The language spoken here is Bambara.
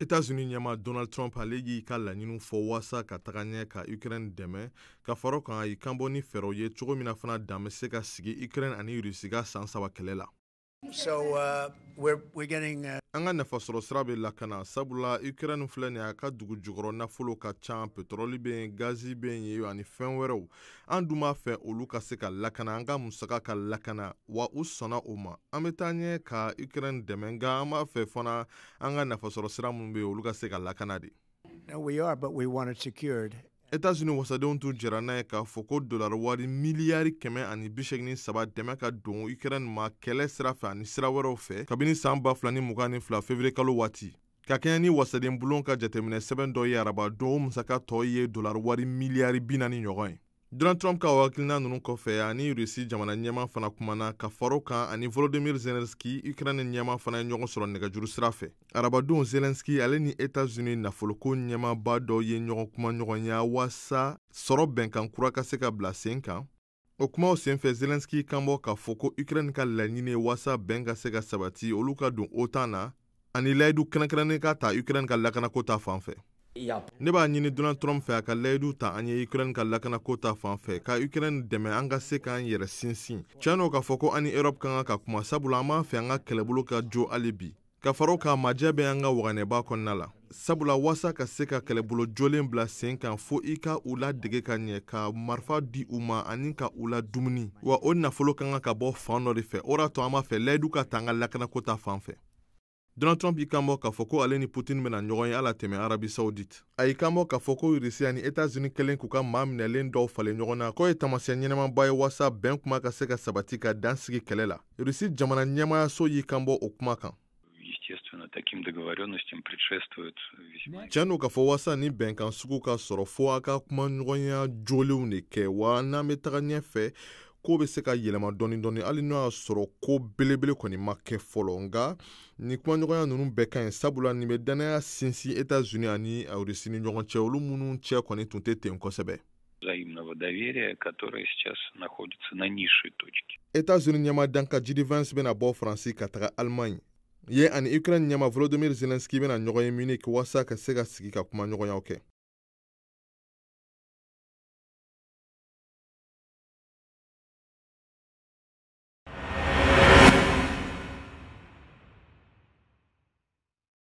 Etats-Unis ɲɛmaa Donald Trump, ale y'i ka laɲiniw fɔ waasa ka taga ɲɛ ka Ukraine dɛmɛ. Ka fara o kan, a y'i kanbɔ ni fɛɛrɛw ye cogo min na fana, dan bɛ se ka sigi Ukraine ani Russie ka san 3 kɛlɛ la. So we're getting An ka nafasɔrɔ sira bɛ lakana, sabula Ukraine filɛ nin ye, a ka dugu jukɔrɔ nafolo ka ca, pétrole bɛ yen, gazi bɛ yen ani fɛn wɛrɛw. An dun b'a fɛ olu ka se ka lakana, an ka musaka ka lakana, wa u sɔnna o ma. An bɛ taa ɲɛ ka Ukraine dɛmɛ, nka an b'a fɛ fana an ka nafasɔrɔ sira minnu bɛ yen, olu ka se ka lakana de. No, we are, but we want it secured. Etats-Unis wasadenw tun jɛra n'a ye k'a fɔ ko dolari wari miliyari 183 dɛmɛ ka don Ukraine ma kɛlɛ sira fɛ ani sira wɛrɛw fɛ kabini san 2022 février kalo waati. Ka kɛɲɛ ni wasaden bulon ka jateminɛ sɛbɛn dɔ ye araba don, o musaka tɔ ye dolari wari miliyari 40 ɲɔgɔn ye. Donald Trump ka o hakilina ninnu kɔfɛ, ani Russie jamana ɲɛmaa fana kumana. Ka fara o kan, ani Volodymyr Zelensky, Ukraine ɲɛmaa fana ye ɲɔgɔn sɔrɔ nɛgɛjuru sira fɛ arabadon. Zelensky ale ni Etats-Unis nafoloko ɲɛmaaba dɔ ye ɲɔgɔn kuma ɲɔgɔnya waasa sɔrɔ bɛnkan kura ka se ka bila sen kan. O kumaw senfɛ, Zelensky kan bɔ k'a fɔ ko Ukraine ka laɲini ye waasa bɛn ka se ka sabati, olu ka don OTAN na, ani layidu kɛrɛnkɛrɛnnen ka ta Ukraine ka lakanako ta fan fɛ. Ne b'a ɲini Donald Trump fɛ, a ka layidu ta an ye Ukraine ka lakanako ta fan fɛ, ka Ukraine dɛmɛ an ka se k'an yɛrɛ sinsin. Tiɲɛ n'o k'a fɔ ko an ni Europe ka kan ka kuma, sabula an b'a fɛ an ka kɛlɛbolo ka jo hali bi. Ka fara o kan, majɛ bɛ an ka waganɛba kɔnɔna la, sabula waasa ka se ka kɛlɛbolo jolen bila sen kan, fo i ka u ladege ka ɲɛ, ka marifa di u ma ani ka u la dumuni, wa o nafolo ka kan ka bɔ fan dɔ de fɛ. O de y'a to an b'a fɛ layidu ka ta an ka lakanako ta fan fɛ. Donald Trump y'i kanbɔ k'a fɔ ko ale ni Putin bɛna ɲɔgɔn ye ala tɛmɛ Arabie Saoudite. A y'i kanbɔ k'a fɔ ko Russie ani Etats-Unis kɛlen k'u ka maa minɛlen dɔw falen ɲɔgɔn na, k'o ye taamasiyɛn ɲɛnamaba ye waasa bɛn kuma ka se ka sabati ka dan sigi kɛlɛ la. Russie jamana ɲɛmaayaso y'i kanbɔ o kuma kan. Естественно, таким договоренностям предшествует весьма Tiɲɛ don k'a fɔ waasa ni bɛnkan sugu ka sɔrɔ, fo a ka kumaɲɔgɔnya jolenw de kɛ, wa n'an bɛ taga ɲɛfɛ, ko bɛ se ka yɛlɛma dɔɔni dɔɔni, hali n'o y'a sɔrɔ ko belebele kɔni ma kɛ fɔlɔ. Nka nin kumaɲɔgɔnya ninnu bɛɛ ka ɲi, sabula nin bɛ danaya sinsin Etats-Unis ani Russie ni ɲɔgɔn cɛ, olu minnu cɛ kɔni tun tɛ ten kosɛbɛ. Взаимного доверия, которое сейчас находится на низшей точке. Etats-Unis ɲɛmaa danka JD Vance bɛna bɔ Faransi ka taga Allemagne ye, ani Ukraine ɲɛmaa Volodymyr Zelensky bɛna ɲɔgɔn ye Munich waasa ka se ka sigi ka kumaɲɔgɔnyaw kɛ.